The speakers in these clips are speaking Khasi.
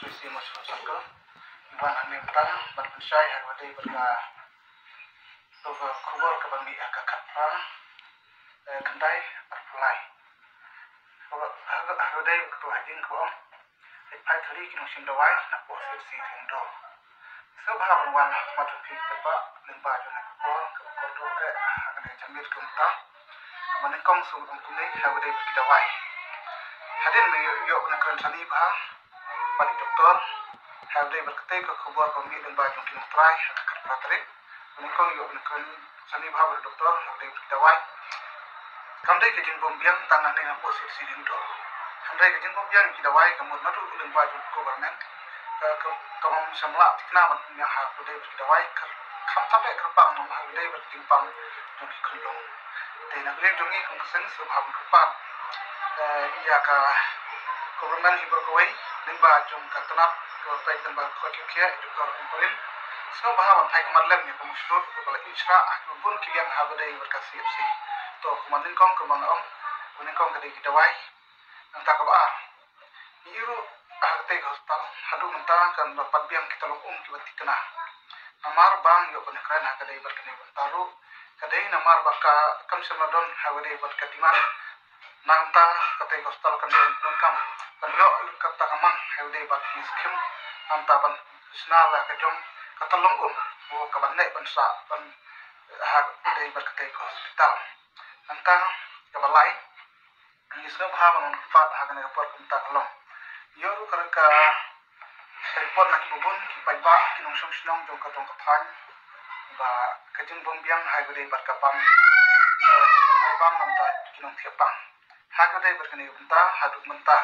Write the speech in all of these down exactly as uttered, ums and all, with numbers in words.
P C Mawshynrut Circle. Wan hangne mynta ban pynshai ha kaba dei bad ka, ka khubor kaba mih ha ka khatphra, eh, khyndai arphew lai. Haba, haba, haba dei ka tu ha jing ka ong. Leit phai thylli ki nongshim dawai napoh C H C Diengdoh. Sngewbha ban wan ha khmat jong phi paidbah lyngba jong ka por kaba kordor eh ha kane ka janmiet kumta. Ba nyngkong sngewbha ban kumne ha kaba dei bad ki dawai. Hadien ba ïoh, ïoh ban kren shane bha bad i doktor ha kaba dei bad katei ka khubor ba mih lyngba jong ki nongtrai ha ka khatphra tarik. Nyngkong ïoh ban kren shane bha bad i doktor ha kaba dei bad ki dawai. Kam dei ka jingbym biang tang nangne napoh C H C Diengdoh. Hynrei ka jingbym biang ki dawai ka mut naduh lyngba jong ka government ka, ka, ka bym shym lah thikna ban pynbiang ha kaba dei bad ki dawai, ka khamtam eh kyrpang namar ha kaba dei bad ka jingpang jong ki khunlung. Te na ka liang jong ngi kum ka seng sngewbha ban kyrpad, eh, ïa ka government hi baroh kawei, lyngba jong ka tnat kaba peit lyngba ka khoit ka khiah, i doktor Ampareen. Sngewbha ban phai khmat lem ïa ka Mawshynrut kaba la ïoh shrah ha kiba bun ki liang ha kaba dei bad ka C H C. To kumba nyngkong kumba nga ong, kaba nyngkong ka dei ki dawai. Nangta kaba ar, ngi ïohi ruh ha katei ka hospital haduh mynta kan ym pat biang ki tyllong um kiba thikna. Namar ba ngi ïoh ban kren ha ka dei bad kane bynta ruh ka dei namar ba ka kam shym la don ha kaba dei bad ka demand. Nangta katei ka hospital kan ïoh donkam, kan ïoh kata ka mang ha kaba dei bad ki skim, nangta ban shna la ka jong ka tyllong um, u kaba neh ban sah ban ha kaba dei bad katei ka hospital. Nangta kaba lai, ngi sngewbha ban wan kyrpad ha kane ka por kumta ka long. Ïoh ruh ka, ka report na kiba bun ki paidbah ki nongshong shnong jong ka dong ka thaiñ ba ka jingbym biang ha kaba dei bad ka bam, eh, ka bam ai bam nangta ki nongthiah bam. Ha kaba dei bad kane ka bynta haduh mynta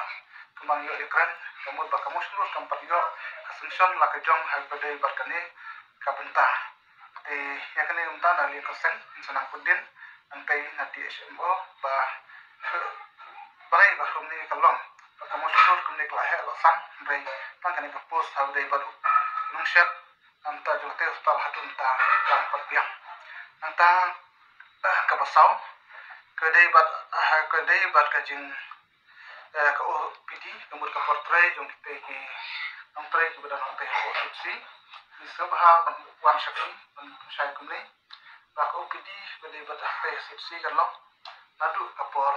kumba ngi ïoh ïakren ka mut ba ka Mawshynrut kam pat ïoh ka sanction la ka jong ha kaba dei bad kane ka bynta. Te ïa kane mynta na liang ka seng ngi sa nang pyndin nangtei na D H M O ba balei ba kumne ka long, ba ka Mawshynrut kumne ka la heh la san, hynrei tang kane ka post ha kaba dei bad u nongshad nangta jong katei hospital haduh mynta kam pat biang. Nangta, eh, kaba saw ka dei bad, eh, ka dei bad ka jing eh, ka O P D, ka mut ka por trei jong kitei ki nongtrei kiba don hangtei hapoh C H C. Ngi sngewbha ban wan sha phi ban pynshai kumne ba ka O P D ba dei bad hangtei C H C kan long naduh ka por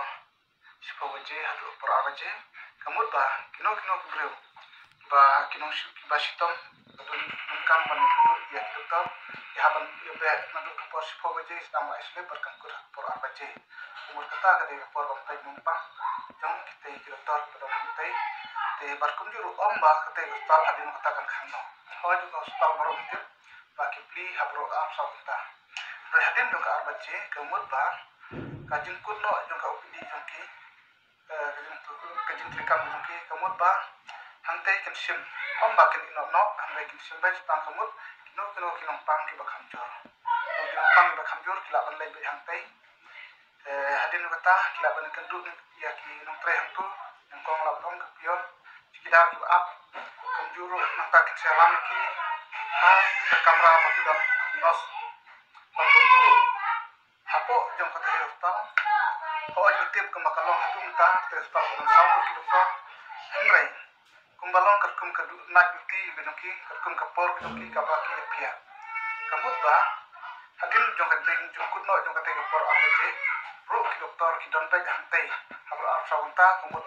shiphew baje haduh ka por ar baje. Ka mut ba kino kino ki briew ba ki nongshim kiba shitom ba don donkam ban ïakynduh ïa ki doktor, ki hap ban ïa beh naduh ka por shiphew baje sdang ba ai slip bad kan kut ha ka por ar baje. Kumta kata ka dei ka por ban peit nongpang jong kitei ki doktor kiba don hangtei. Te bad kumjuh ruh ym ba katei ka hospital hadien kata kan khang noh. Hooid, ka hospital baroh ngi tip ba ki plie ha baroh arphew saw kynta. Hynrei hadien jong ka ar baje ka mut ba ka jingkut noh jong ka O P D jong ki, eh, ka jing, ka jingtrei kam jong ki ka mut ba hangtei kin shim, ym ba kin ïeh noh noh, hynrei kin shim beit tang ka mut kino kino ki nongpang kiba kham jur. Ki nongpang kiba kham jur ki lah ban leit beit hangtei. Eh, hadien kata ki lah ban ïakynduh ïa ki nongtrei hangto, nyngkong lah ban ong ka peon, chowkidar kiba ap. Kumjuh ruh nangta kin sa lam ïa ki ha ka kamra ba ki don nurse. Bad kumjuh ruh hapoh jong kata ka hospital, hooid ngi tip kumba ka long haduh mynta, kata ka hospital ka don saw ngut ki doktor. Hynrei kumba long katkum ka du-, night duty ka jong ki, katkum ka por ka jong ki kaba ki ïaphiah. Ka mut ba hadien jong ka jing, jingkut noh jong katei ka por ar baje ruh ki doktor ki don beit hangtei ha baroh arphew saw kynta, ka mut